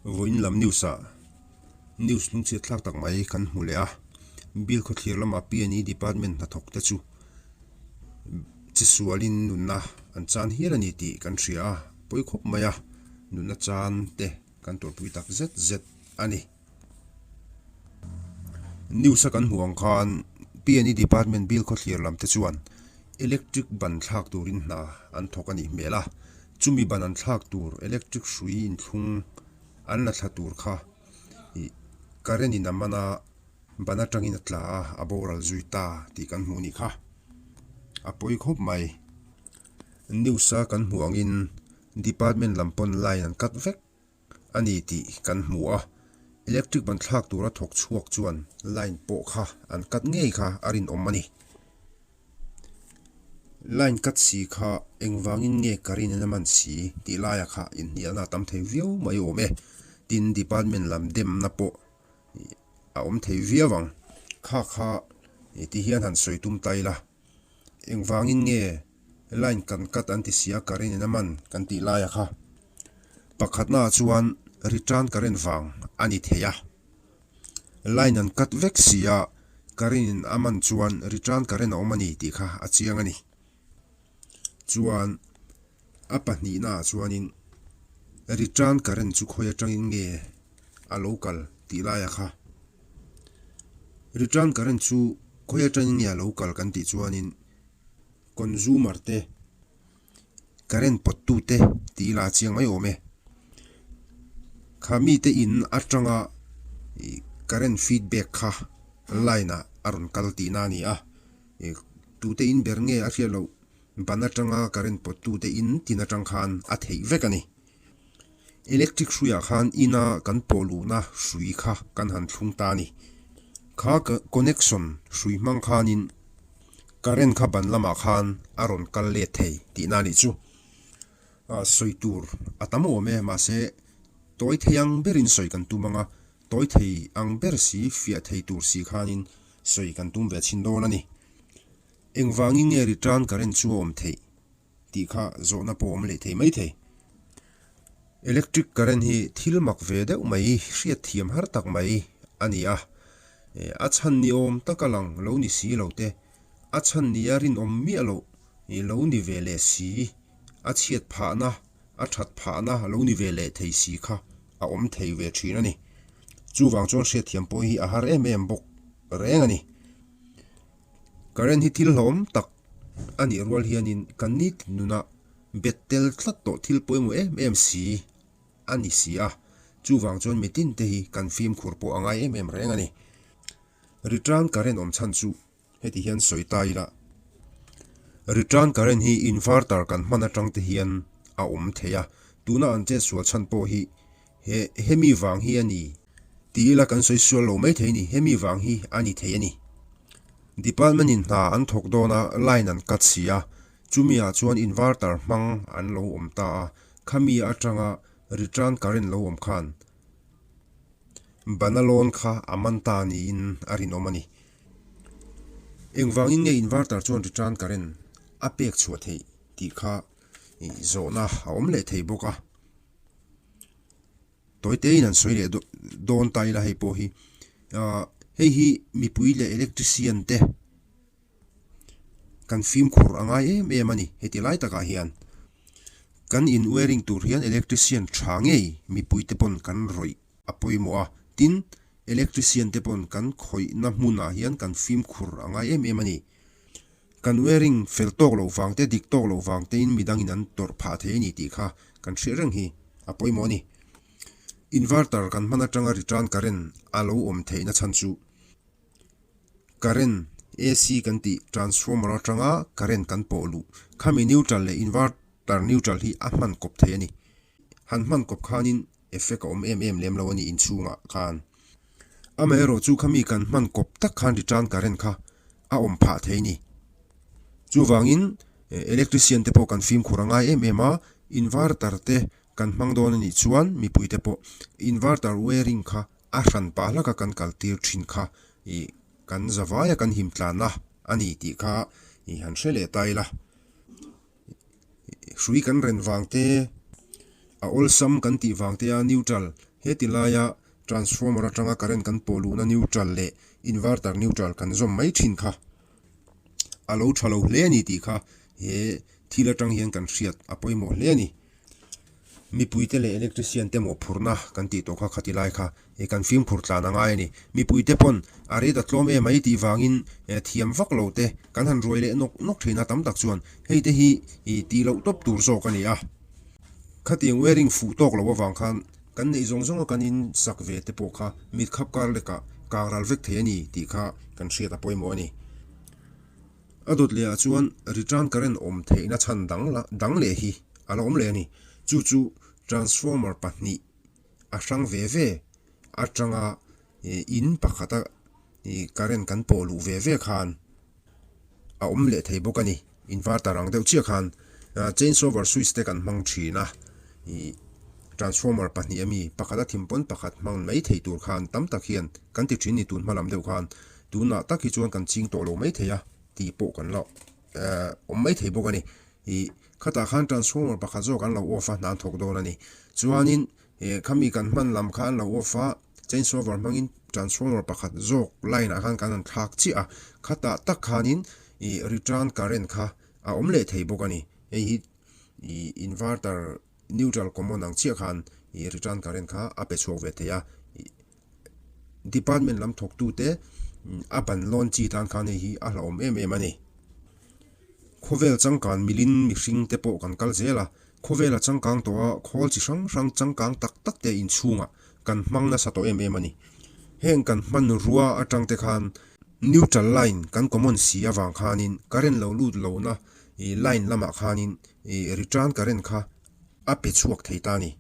Vawiin lam news ah news hnungchhiat thlak tak mai kan hmu leh a, bill khawthlir lama PNE department hnathawk te chu chisualin nunna an chan hial a ni tih kan hria a, pawi khawp mai a, nunna chan te kan tuarpui tak zet zet a ni. News a kan hmuh ang khan PNE department bill khawthlir lam te chuan electric ban thlak turin hna an thawk a nih hmel a, chumi ban an thlak tur electric hrui inthlung an la thla tur kha ih current in a man a, ban atangin a tla a, a boral zui ta tih kan hmuh nih kha. A pawi khawp mai. News a kan hmuh angin department lam pawn line an cut vek. a ni tih kan hmu a, electric ban thlak tura thawk chhuak chuan line pawh kha an cut ngei kha a rinawm a ni. Line cut si kha engvangin nge ka rin a man si tih laia kha inhnialna a tam thei viau mai awm e, tin department lam demna pawh a awm thei viau ang. Kha kha ti hian han sawi tum ta ila. Engvangin nge line kan cut an ti sia current in a man kan tih laia kha pakhatnaah chuan return current vang a ni thei a, line an cut vek sia current in a man chuan return current a awm a ni tih kha a chiang a ni. Chuan a pahnihnaah chuanin return current chu khawi atangin nge a lo kal tih laia kha return current chu khawi atangin nge a lo kal kan tih chuanin consumer te current pawt tu te tih ila a chiang mai awm e kha mite in atanga ih current feedback kha line ah a rawn kal tihna a ni a ih tute in ber nge a hriat loh ban atanga current pawt tu te in tin atang khan a theih vek a ni. Electric hruiah khan ina kan pawh luhna hrui kha kan han thlung ta a ni. Kha connection hrui hmang khanin current kha ban lamah khan a rawn kal let thei tihna a nih chu. Sawi tur a tam awm e, mahse tawi thei ang berin sawi kan tum ang a, tawi thei ang ber si fiah thei tur si khanin sawi kan tum ve chhin dawn a ni. Engvangin nge return current chu a awm theih? tih kha zawhna pawh awm leh thei mai thei. Electric current hi thil mak ve deuh mai, hriat thiam har tak mai a ni a. A chhan ni awm taka lang lo ni si lo te, a chhan ni a rinawm miah loh lo ni ve leh si, a chhiat phahna, a that phahna lo ni ve leh thei si kha a awm thei ve thin a ni. Chuvang chuan hriat thiam pawh hi a har em em bawk reng a ni. Current hi thil hlawm tak a nih rual hianin kan nitin nunah bet tel tlat tawh thil pawimawh em em si a ni si a, chuvang chuan mitin te hi kan fimkhur pawh a ngai em em reng a ni. Return current awm chhan chu heti hian sawi ta ila, return current hi inverter kan hman atang te hian a awm thei a, tuna an chet sual chhan pawh hi he hemi vang hi a ni ti ila kan sawi sual lo mai thei a ni, hemi vang hi a ni thei a ni. Department in hna an thawk dawn a, line an cut si a, chumi ah chuan inverter hmang an lo awm ta a, khami atanga return current lo awm khan bana loan kha a man ta niin a rinawm a ni. Engvangin nge inverter chuan return current a pek chhuah theih tih kha zawhna a awm leh thei bawk a. Tawi tein an sawi leh dawn ta ila hei pawh hi ahh hei hi mipui leh electrician te kan fimkhur a ngai em em a ni heti lai takah hian kan in wiring tur hian electrician tha ngei mipui te pawn kan rawih a pawimawh a tin electrician te pawn kan khawihna hmunah hian kan fimkhur a ngai em em a ni. Kan wearing fel tawk loh vang te, dik tawk loh vang tein midangin an tawrh phah thei a ni tih kha kan hriat reng hi a pawimawh a ni. Inverter kan hman atanga return current a lo awm theihna chhan chu current AC kan tih transformer atanga current kan pawh luh khami neutral leh inverter neutral hi a hman kawp thei a ni. Han hman kawp khanin effect a awm em em lem lo a ni inchhungah khan. Amaherawh chu khami kan hman kawp tak khan return current kha a awm phah thei ni. Chuvangin electrician te pawh kan fimkhur a ngai em em a, inverter te kan hmang dawn a nih chuan mipui te pawh inverter wiring kha a hran pah hlaka kan kal tir thin kha ih kan zavaia kan him tlanna a ni tih kha ih han hre leh ta ila. Hrui kan ren vang te, a awlsam kan tih vang te a neutral. Heti laia transformer atanga current kan pawh luhna neutral leh inverter neutral kan zawm mai thin kha a lo tha lo hle a ni tih kha he thil atang hian kan hriat a pawimawh hle a ni. Mipuite leh electrician te mawhphurhna kan tih tawh kha khati lai kha he kan fimkhur tlan a ngai a ni. Mipuite pawn a rate a tlawm em mai tih vangin thiam vak lo te kan han ruai leh nawk nawk thin a tam tak chuan hei te hi tih loh tawp tur zawk a ni a. Khatiang wearing fuh tawk loh avang khan kan neih zawng zawnga kan in sak ve te pawh kha mit khap kar lekah kang ral vek thei a ni tih kha kan hriat a pawimawh a ni. A dawt lehah chuan return current awm theihna chhan dang dang leh hi a la awm leh a ni. Chu chu transformer pahnih a hrang ve ve atanga in pakhata current kan pawh luh ve ve khan a awm leh thei bawk a ni. Inverter ang deuh chiah khan change over switch te kan hmang thin a, transformer pahnih ami pakhat a thim pawn pakhat hmang mai thei tur khan tam tak hian kan ti thin ni tun hma lam deuh khan tunah tak hi chuan kan ching tawh lo mai thei a tih pawh kan la awm mai thei bawk a ni. Ih khatah khan transformer pakhat zawk an lo off a hna an thawk dawn a ni. Chuanin He khami kan hman lam kha an lo off a, change over hmangin transformer pakhat zawk line ah khan kan han thlak chiah a, khatah tak khanin ih return current kha a awm leh thei bawk a ni. Hei hi ih inverter neutral common ang chiah khan ih return current kha a pe chhuak ve thei a, ih department lam thawk tute a ban lawn chi tan khan hei hi a hlauhawm em em a ni. Khawvel changkan milin mihring te pawh kan kal zel a, Khawvela changkang tawha khawl chi hrang hrang changkang tak tak te inchhungah kan hmang nasa tawh em em a ni. Heng kan hmanrua atang te khan neutral line kan common si avang khanin current lo lut lohna line lamah khanin return current kha a pe chhuak thei ta a ni.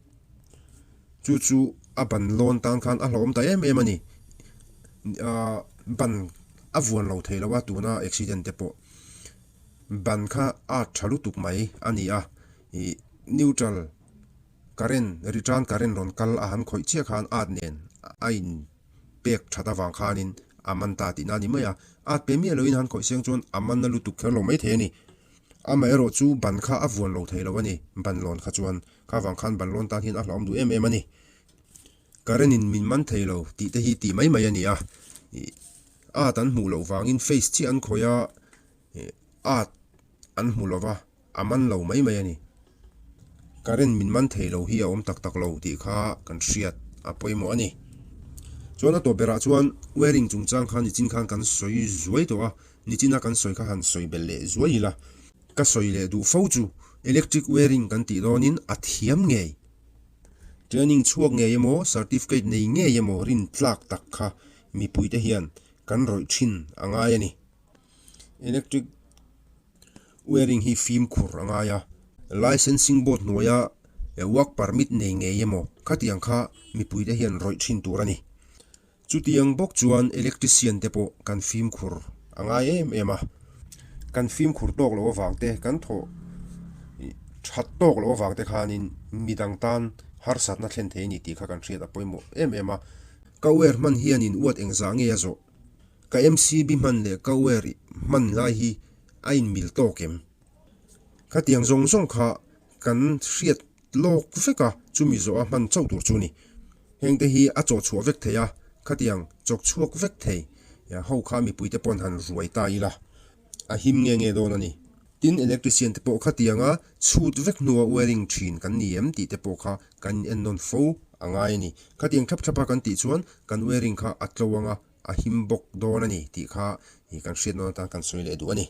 Chu chu a ban lawn tan khan a hlauhawm ta em em a ni. Ban a vuan lo thei lo a tuna accident te pawh. Ban kha a tha lutuk mai a ni a, ih neutral current return current rawn kal a han khawih chiah khan at nen a in pek that avang khanin a man ta tihna a ni mai a, at pe miah loin han khawih seng chuan a man na lutuk kher lo mai thei a ni. Amaherawh chu ban kha a vuan lo thei lo a ni, ban lawn kha chuan kha vang khan ban lawn tan hian a hlauhawm duh em em a ni. Current in min man thei lo tih te hi tih mai mai a ni a, ih at an hmuh loh vangin face chiah an khawih a, At an hmu lo va, a man lo mai mai a ni. Current min man thei lo hi a awm tak tak lo tih kha kan hriat a pawimawh a ni. Chuan a tawp berah chuan wiring chungchang kha nichin khan kan sawi zuai tawh a, nichina kan sawi kha han sawi belh leh zuai ila. Ka sawi leh duh fo chu electric wiring kan tih dawnin a thiam ngei. Training chhuak ngei emaw certificate nei ngei emaw rin tlak tak kha mipuite hian kan rawih thin a ngai a ni. Electric wiring hi fimkhur a ngai a, licensing board hnuaia work permit nei ngei emaw khatiang kha mipuite hian rawih thin tur a ni. Chutiang bawk chuan electrician te pawh kan fimkhur a ngai em em a, kan fimkhur tawk loh avang te, kan thawh that tawk loh avang te khanin midang tan harsatna thlen thei a ni tih kha kan hriat a pawimawh em em a. Ka wire hman hianin uat engzah nge a zawh? Ka MCB hman leh ka wire hman lai hi a inmil tawk em? Khatiang zawng zawng kha kan hriat lawk vek a, chumi zawha hman chauh tur chu a ni. Hengte hi a chawh chhuah vek thei a, khatiang chawk chhuak vek thei ho kha mipuite pawn han ruai ta ila a him nge nge dawn a ni. Tin, electrician te pawh khatianga chhut vek hnua wiring thin kan ni em tih te pawh kha kan in ennawn fo a ngai a ni. Khatiang thlap thlapa kan tih chuan kan wiring kha a tlo anga a him bawk dawn a ni tih kha kan hriat nawn atan kan sawi leh duh a ni.